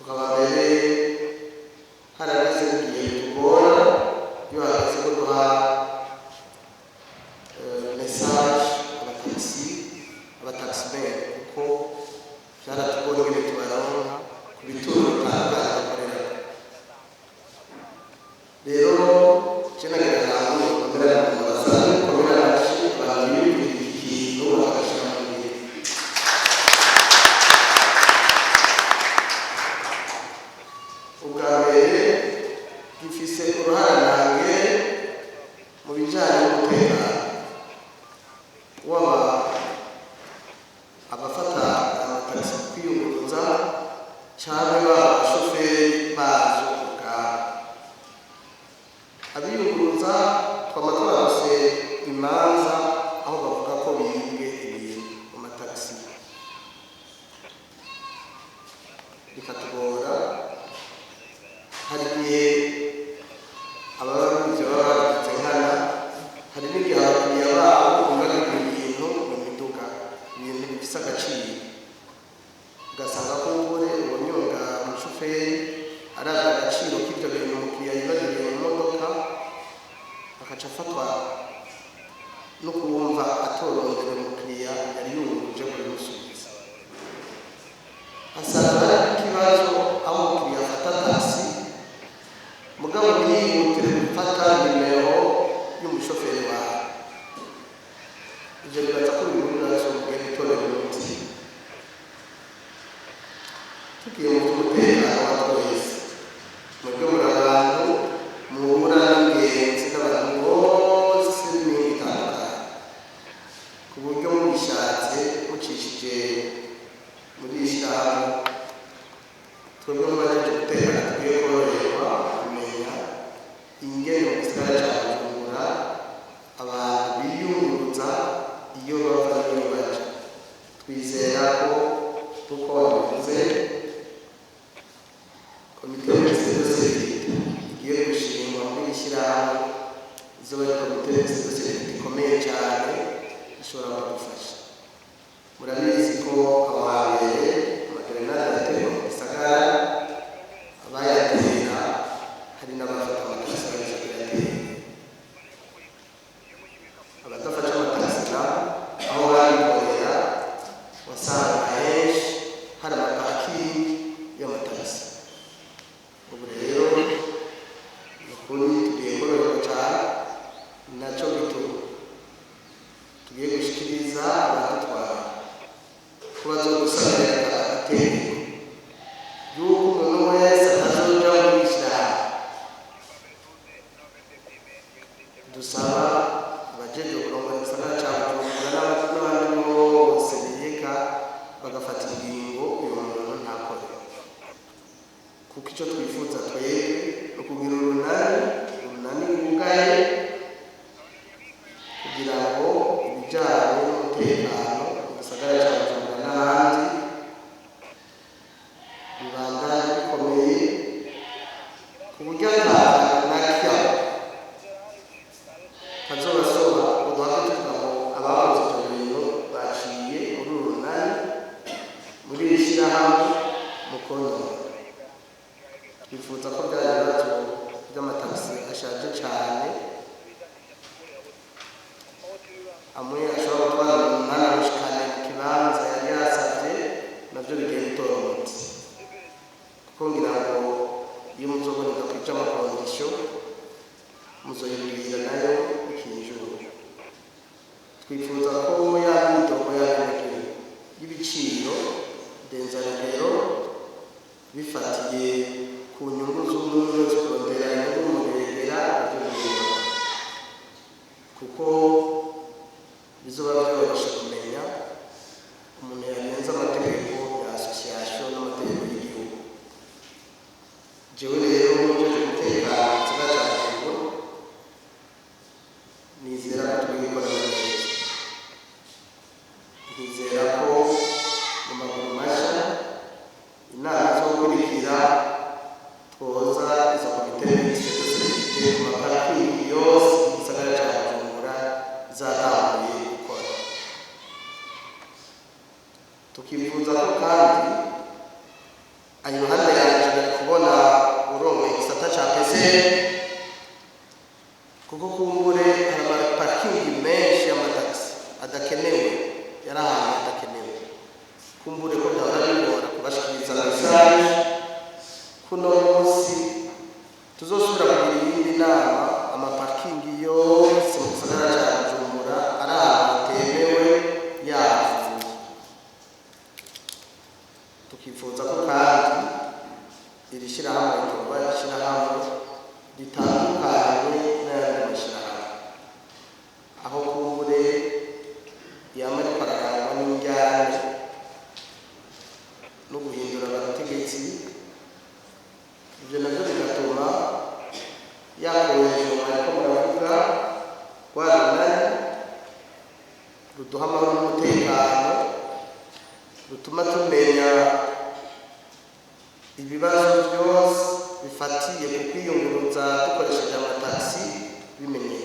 Tukaba mbere harageze igihe tugora iyo hageze ko duha message abatagisi, abataximene, kuko byaratugora ingene tubaronka ku bituro bitandukanye bakorera. Rero je nagira namwe komera mubaza, komera amashyi abantu biyumvira ikintu bagashira mu ngiro. Ubwa mbere, gifise uruhara ntange mu bijanye n'umutekano, waba abafata amatagisi kwiyunguruza canke baba abashoferi bazo ubwabo. Abiyunguruza, twama twarose imanza aho bavuga ko bibwe ibintu mu matagisi, bikatugora. Hari igihe ababa bivyo baba babigize nkana, hari n'igihe abakiriya babo bumva ibintu mu miduga, ibintu bifise agaciro, ugasanga ko ngure uwo nyonga umushoferi arazi agaciro k'ivyo bintu umukiriya yibagiriye mu modoka, akaca afatwa no kuwumva atorondera umukiriya yari yunguruje kubimusubiza. Hasanzwe hari ikibazo aho umukiriya afata taxi, mugabo ntiyihutire gufata nimero y'umushoferi wawe. Ivyo bibaza ko biri muri bibazo mugiye gutorera umuti. Tugiye mu by'umutekano wa twese, mwebwe muri abantu muhura n'ingenzi n'abantu bose n'imihingo itandukanye, ku buryo mubishatse mucishije muri iri shyirahamwe, twebwe nk'abajejwe umutekano tugiye koroherwa kumenya ingene mu gisagara ca Bujumbura abantu biyunguruza, iyo bava n'iyo baja. Twizera ko, nk'uko wabivuze, comité mixte de sécurité igiye gushingwa muri iri shyirahamwe izoba ari comité mixte de sécurité ikomeye cyane, ishobora kudufasha. Murabizi ko aho hambere amagrenade yaterwa mu gisagara, abayatera hari n'abafata amatagisi baje kuyatera. Abadafata amatagisi nabo, aho babikorera wasanga henshi hari amaparikingi y'amatagisi. Ubu rero ni ukuri tugiye koroherwa cyane. Nacyo gituma tugiye gushikiriza abadutwara ko bazodusabira itegeko yuko umuntu wese atazoja muri ishyirahamwe. Dusaba abajejwe kurongora igisagara ca Bujumbura n'abandi bose biyeka, bagafata ingingo, uyu muntu ntakore, kuko icyo twifuza twebwe ni ukugira urunani, urunani rwugaye, kugira ngo ibijyanye n'umutekano mu gisagara cya Bujumbura n'ahandi bibandanye bikomeye, ku buryo ata na kimwe kazobasoba ngo duhave tuvuga ngo abakoze ibyo bintu baciye muri uru runani, muri iri shyirahamwe mu konona. Twifuza ko bya bibazo by'amatagisi ashaje cyane, amwe ashobora gutwara umuntu ntanamushikane mu kibanza yari yasabye, nabyo bigiye gutora umuti, kuko ngira ngo iyo muzoboneka kwija ama conditions muzoyibwira nayo ikinjura. Twifuza ko ya myidogo y'abenegihugu y'ibiciro ndenzarugero bifatiye ku nyungu z'umwe zo kurondera inyungu murengera, ibyo bintu, kuko bizoba byoroshe kumenya umuntu yarenze amategeko ya association n'amategeko y'igihugu. Jewe rero nk'ujejwe umutekano mu gisagara ca Bujumbura, nizera ko tugiye gukorana neza, nkizera ko mu maguru mashya inama izokurikira twoza izo comité mixte de sécurité ku maparikingi yose y'igisagara ca Bujumbura zatanguye gukora. Tukifuza ko kandi ayo iruhande yanje Kumbure ko byahora bigora kubashikiriza message, kuno munsi tuzosubira kugira iyindi nama, amaparikingi yose mu gisagara ca Bujumbura ari ahantu hatemewe yavuye. Tukifuza ko kandi iri shyirahamwe ritoba ishyirahamwe ritandukanye n'ayandi mashyirahamwe, aho kumbure yama ariko ararangwa n'injyane no guhindura abategetsi. Ibyo nabyo bigatuma ya cohésion mwariko muravuga, rwa runani ruduha amahoro n'umutekano, rutuma tumenya ibibazo byose bifatiye ku kwiyunguruza dukoresheje amatagisi bimenyekana.